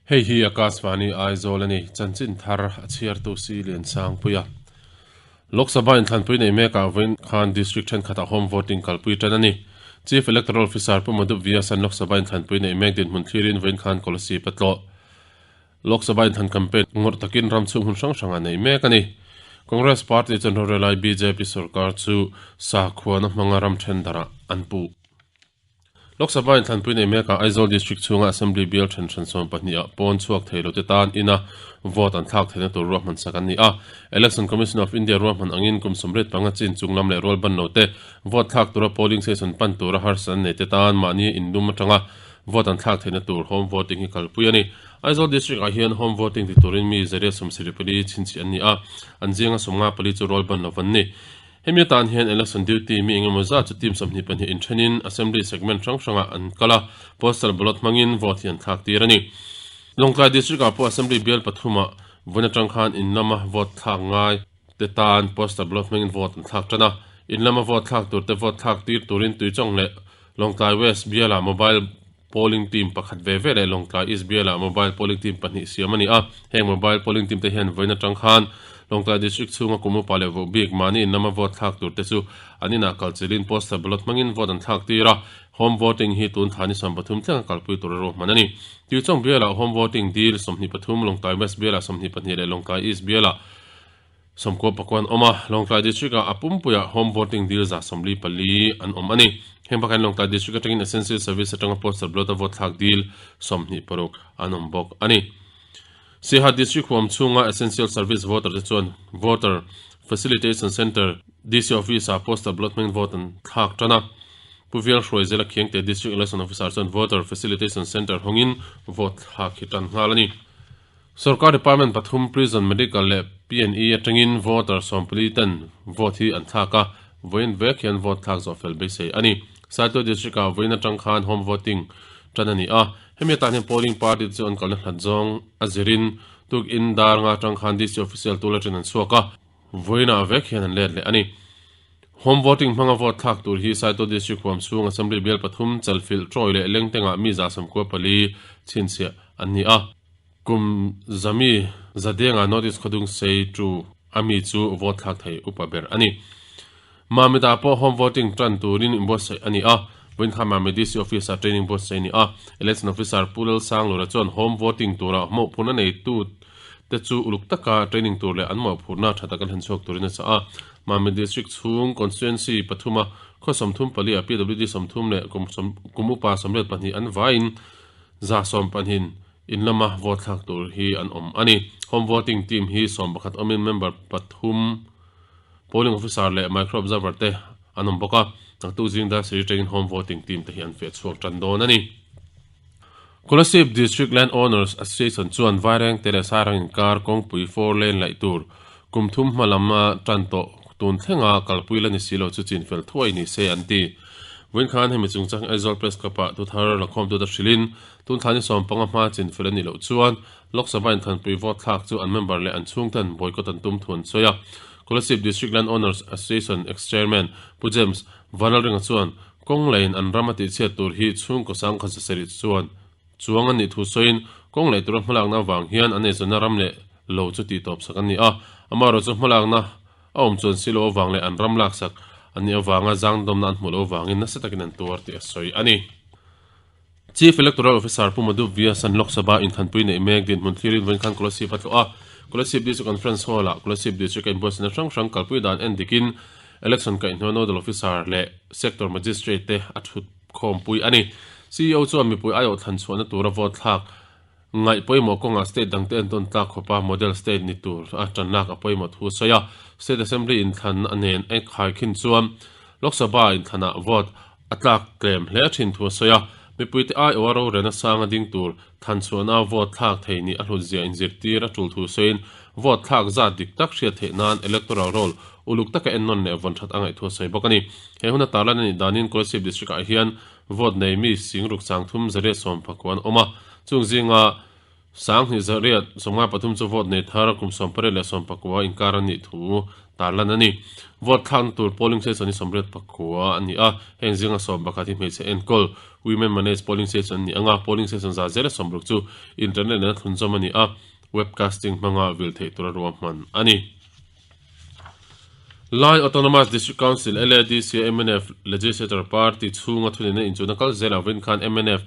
Hei hi Akashvani Aizawl a ni, chanchin thar a chhiartu si Liansangpuia. Lok Sabha inthlanpui nei mekah vawiin khan District thenkhatah home voting kalpui tan a ni. Chief Electoral Officer Pu Madhu Vyas-a'n Lok Sabha inthlanpui nei mek dinhmun thlirin vawiin khan Kolasib a tlawh. Lok Sabha inthlan campaign ngawrh takin ram chhung hun hrang hrangah nei mek a ni. Congress party chuan rorelai bjp sorkar chu sakhuana hmanga ram then darah an puh. Lok Sabha inthlanpui nei mekah Aizawl District chhunga Assembly bial then hran 12 ah pawn chhuak thei lote tan ina vote an thlak theihna tur ruahman sak an ni a. Election Commission of India ruahman angin kum 85 chin chung lam leh rual ban lote vote thlak tura polling station pan tura harsatna an neite tan mahni indum atanga vote an thlak theihna tur home voting hi kalpui a ni. Aizawl District ah hian home voting ti turin mi 174 chhinchhiah an ni a, an zinga 54 chu rual ban lo an ni. Hemi atan hian election duty mi engemaw zat chu team 22 inthenin assembly segment hrang hrangah an kal a, postal ballot hmangin vote hi an thlak tir a ni. Lawngtlai District ah pawh assembly bial pathumah vawiin atang khan in lama vote thlak ngai te tan postal ballot hmangin vote an thlak tan a, in lama vote thlak tur te vote thlak tir turin Tuichawng leh Lawngtlai West bialah mobile Polling team pakhat ve ve leh Lawngtlai East bialah mobile polling team pahnih siam a ni a. Heng mobile polling team te hian vawiin atang khan Lawngtlai District chhunga kum upa leh voh bik mahni in lama vote thlak tur te chu an inah kal chilhin postal ballot hmangin vote an thlak tir a. Home voting hi tun thla ni 13 thlenga kalpui tur a ruahman a ni. Tuichawng bialah home voting dil 23, Lawngtlai West bialah 22 leh Lawngtlai East bialah Sawmkua pakua an awm a, Lawngtlai District-ah a pumpuiah Home Voting dil 44 an awm a ni. Heng bakah hian Lawngtlai District atangin Essential Service atanga Postal Ballot-a vote thlak dil 26 an awm bawk a ni. Siaha District huam chhunga Essential Service voter te chuan Voter Facilitation Centre, DC Office-ah Postal Ballot hmangin vote an thlak tan a. Pu Vial Hruaizela Khiangte District Election Officer chuan Voter Facilitation Centre hawngin vote thlak hi tan nghal a ni. Sorkar department pathum Prison, Medical leh PNE atangin voter 40 ten vote hi an thlak a, vawiin vek hian vote thlak zawh fel beisei a ni. Saitual District ah vawiin atang khan home voting tan a ni a, hemi atan hian polling party te chu an kalna hlat zawng a zirin tukin dar nga atang khan DC official tul atangin an chhuak a, vawiin ah vek hian an let leh a ni. Home voting hmanga vote thlak tur hi Saitual District huam chhung Assembly bial pathum Chalfilh, Troy leh Lengtengah mi 94 chhinchhiah an ni a. Kum zami Zadenga Notice khawdung sei tu a mi chu vote thlak thei upa ber a ni. Mamit-ah pawh home voting tan turin inbuatsaih a ni a, vawiin khan Mamit DC Office-ah training buatsaih a ni a. Election Officer Pu Lalsanglura chuan home voting tura mawhphurhna neitu te chu uluk taka training tur leh an mawhphurhna tha taka hlen chhuak turin a chah a. Mamit District chhung Constituency pathuma khaw 34 ah PWD 30 leh kum upa 82 an vaiin 110 In lama vote thlak tur hi an awm a ni. Home voting team hi 11 awmin member pathum, polling officer leh micro observer te an awm bawk a. Naktuk zing dar siri tangin home voting team te hi an feh chhuak tan dawn a ni. Kolasib District Land Owners Association chuan Vairengte leh Sairang inkar kawngpui four lane laih tur kum thum hma lama tan tawh tun thlenga kalpui la ni si lo chu chinfel thuai ni se an ti. Vawiin khan hemi chungchang Aizawl Press Club-ah thuthar lakhawmtute hrilhin Tun thla ni 15 hma chinfel a nih loh chuan Lok Sabha inthanpui vote thlak chu an member leh an chhungten boycott an tum thu an sawi a. Kolasib District Land Owners Association ex-chairman Pu James Vanlalringa chuan kawng leiin an ram a tihchhiat tur hi chhungkaw sangkhat zasarih chuan chuang a nih thu sawiin kawng lei tura hmalakna avang hian an eizawnna ram leh lo chu tihtawp sak an ni a, amaherawhchu hmalakna a awm chuan silo avang leh an ram laksak an nih avanga zangdawmna an hmuh loh avangin nasa takin an tuar tih a sawi a ni. Chief Electoral Officer Pu Madhu Vyas-a'n Lok Sabha inthanpui neih mek dinhmun thlirin vawiin khan Kolasib a tlawh a. Kolasib District Conference Hall-ah Kolasib District a inbuatsaihna hrang hrang kalpui dan en dikin Election kaihhnuai Nodal Officer leh Sector Magistrate te a thut khawmpui a ni. CEO chuan mipui aiawh thlan chhuahna tura vote thlak ngaih pawimawh kawngah state dangte entawn tlak khawpa model state ni tur a tan lak a pawimawh thu a sawi a. State Assembly inthlan a nen a khaikhin chuan Lok Sabha inthlanah vote a tlak tlem hle thin thu a sawi a. Mipuite aiawha rorelna sanga ding tur thanchhuahna vote thlak thei nih a hlutzia inzirtir a tul thu sawiin vote thlak zat dik tak hriat theih nan electoral roll uluk taka ennawn leh vawn that a ngaih thu a sawi bawk a ni. He huna tarlan a nih danin Kolasib District-ah hian Vote nei mi singruk 30 110 an awm a, chung zinga 2193 chu vote nei thar kum 18 leh 19 inkar an nih thu tarlan a ni. Vote thlakna tur polling station hi 84 a ni a, heng zinga 11 hi hmeichhe enkawl, women managed polling station an ni ang a, polling station 160 chu internet nena thlunzawm a ni a, webcasting hmanga vil theih tura ruahman a ni. Lai Autonomous District Council, LADC, a mnf Legislature Party chhunga thuneihna inchuhna kal zelah vawiin khan mnf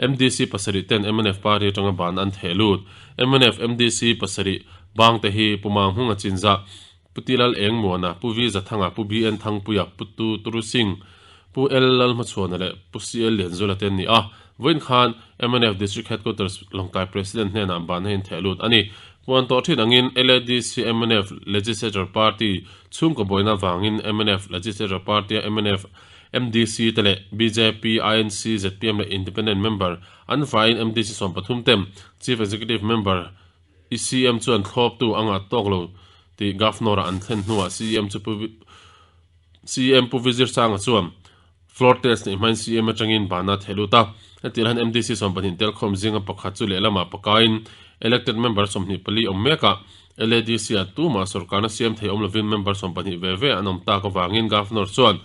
MDC pasarih ten mnf party atanga ban an theh lut. Mnf MDC pasarih bang te hi Pu Manghunga Chinzah, Pu Tilal Engmuana, Pu V Zathanga, Pu BN Thangpuia, Pu Tu Turu Singh, Pu L Lalhmachhuana leh Pu CL Lianzula te an ni a. Vawiin khan mnf District Headquarters Lawngtlai President hnenah ban a intheh lut a ni. Puan tawh thin angin LADC mnf Legislature Party chhungkaw buaina vangin mnf Legislature Party-a mnf MDC te leh bjp, INC, zpm leh Independent member an vaiin MDC 13 tem Chief Executive Member CM chuan thlawptu a ngah tawk lo tih Governor-a an thlen hnuah CM chu Pu CM Pu Vizirsanga chuan Floor test neih hmain CM atangin bana a theh lut a. Hetiang hian MDC 20 telkhawm zinga pakhat chu lehlamah pakaiin elected member 24 awm mekah LADC-ah tumah sorkarna siam thei awm lovin member 20 ve ve an awm tak avangin Governor chuan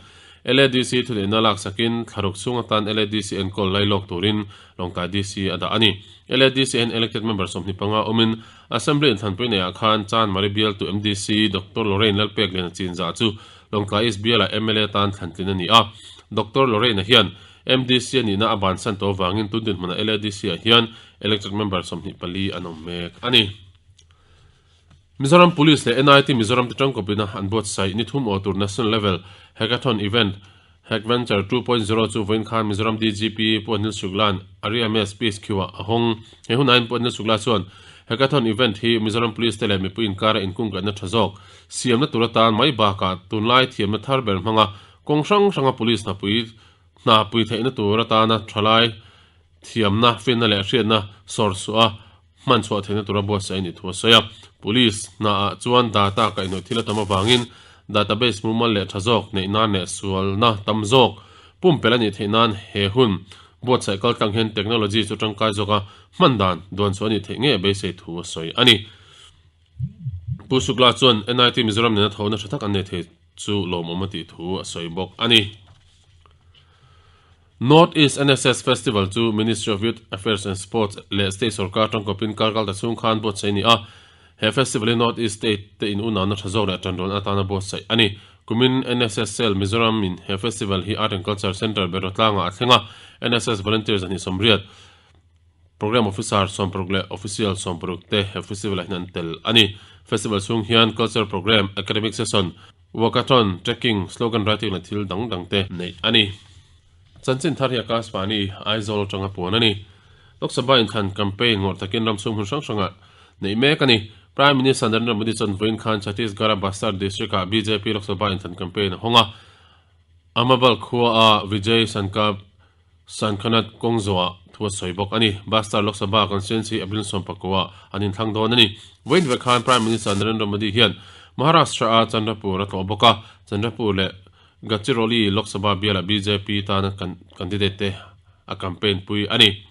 LADC thuneihna laksakin thlaruk chhung atan LADC enkawl lailawk turin Lawngtlai DC a dah a ni. LADC hian elected member 25 awmin Assembly inthlanpui neihah khan Chanmari bialtu MDC Doctor Lorraine Lalpekliana chinzah chu Lawngtlai East bialah mla tan thlantlin a ni a. Doctor Lorraine-a hian MDC a nihna a bansan tawh avangin tun dinhmunah LADC-ah hian elected member 24 an awm mek a ni. Mizoram Police leh NIT Mizoram te tangkawpina an buatsaih ni thum aw tur National Level Hackathon Event Hackventure 2.0 chu vawiin khan Mizoram DGP Pu Anil Shukla-a'n Ariames Peace Queue-ah a hawng. He hunain Pu Anil Shukla chuan Hackathon event hi Mizoram Police te leh mipui inkara inkungkaihna tha zawk siamna tur atan mai bakah tunlai thiamna thar ber hmanga kawng hrang hranga Police hnapui hna pui theihna tur atana thalai thiamna, finna leh hriatna sawr suah a hman chhuah theihna tura buatsaih a nih thu a sawi a. Police hnaah chuan data kaihhnawih thil a tam avangin database mumal leh tha zawk neih nan leh sualna tam zawk pumpelh a nih theih nan he hun buatsaih kaltlang hian technology chu tangkai zawka hman dan duan chhuah a nih theih ngei a beisei thu a sawi a ni. Pu Shukla chuan NIT Mizoram nena thona tha tak an nei thei chu lawmawm a tih thu a sawi bawk a ni. North East NSS Festival chu Ministry of Youth Affairs and Sports leh State sorkar tangkawpin kar kalta chhung khan buatsaih a ni a. He festival hi North East State te in unauna tha zawk leh tanrualna atana buatsaih a ni. Kumin NSS Cell Mizoram in he festival hi Art and Culture Centre Berawtlangah a thleng a, NSS Volunteers 280, Programme Officer 60 leh Official 60 te he festival ah hian an tel a ni. Festival chhung hian Culture Programme, Academic Session, Walkathon, Trekking, Slogan Writing leh thil dang dang te neih a ni. Chanchin thar hi Akashvani, Aizawl atanga puan a ni. Lok Sabha inthlan campaign ngawrh takin ram chhung hmun hrang hrangah neih mek a ni. Prime Minister Narendra Modi chuan vawiin khan Chhattisgarh-a Bastar District-ah bjp Lok Sabha inthlan campaign a hawng a. Amabal khuaa Vijay Sankalp Sankhanat kawng zawhah thu a sawi bawk a ni. Bastar Lok Sabha constituency April 19 ah an inthlang dawn a ni. Vawiin vek khan Prime Minister Narendra Modi hian Maharashtra-a Chandrapur a tlawh bawk a, Chandrapur leh Gadchiroli Lok Sabha bialah bjp tana candidate te a campaign pui a ni.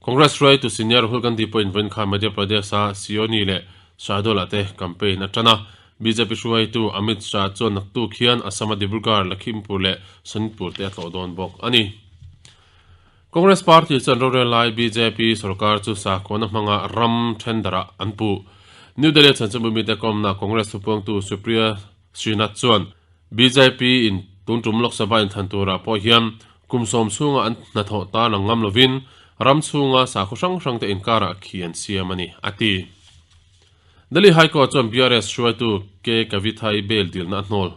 Congress hruaitu senior Rahul Gandhi pawhin vawiin khan Madhya Pradesh-a Seoni leh Shahdol-ah te campaign a tan a. Bjp hruaitu Amit Shah chuan naktuk hian Assam-a Dibrugarh, Lakhimpur leh Sonitpur te a tlawh dawn bawk a ni. Congress party chuan rorel lai bjp sorkar chu sakhuana hmanga ram thendarah an puh. New Delhi-a chhanchawm mite kawmna Congress thupuangtu Supriya Srinath chuan bjp in tun tum Lok Sabha inthlan turah pawh hian kum sawm chhunga an hnathawh ta lang ngam lovin ram chhunga sakhaw hrang hrangte inkarah khi an siam a ni, a ti. Delhi High Court chuan BRS hruaitu K Kavitha-i bail dilna a hnawl.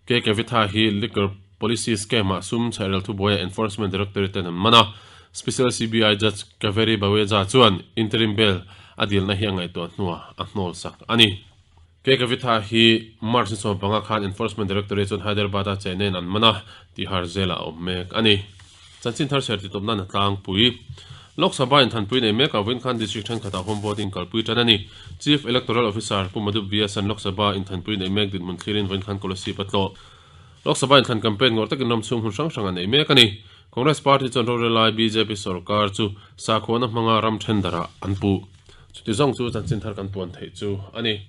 K Kavitha hi Liquor Policy Scam-ah sum chhairel thubuaia Enforcement Directorate ten an man a. Special CBI Judge Kaveri Baweja chuan interim bail a dilna hi a ngaihtuah hnuah a hnawl sak a ni. K Kavitha hi March ni 15 khan Enforcement Directorate chuan Hyderabad-a Chennai-in an man a, Tihar Jail-ah a awm mek a ni. Chanchin thar chher titawp nan a tlangpui. Lok Sabha inthanpui nei mek ah vawiin khan District thenkhatah home voting kalpui tan a ni. Chief Electoral Officer Pu Madhu Vyas an Lok Sabha inthanpui nei mek dinhmun thlirin vawiin khan Kolasib a tlawh. Lok Sabha inthlan campaign ngawrh takin ram chhung hmun hrang hrang a nei mek a ni. Congress Party chuan rorel lai bjp sorkar chu sakhuana hmanga ram thendarah an puh. Chuti zawng chu chanchin thar kan puan theih chu a ni.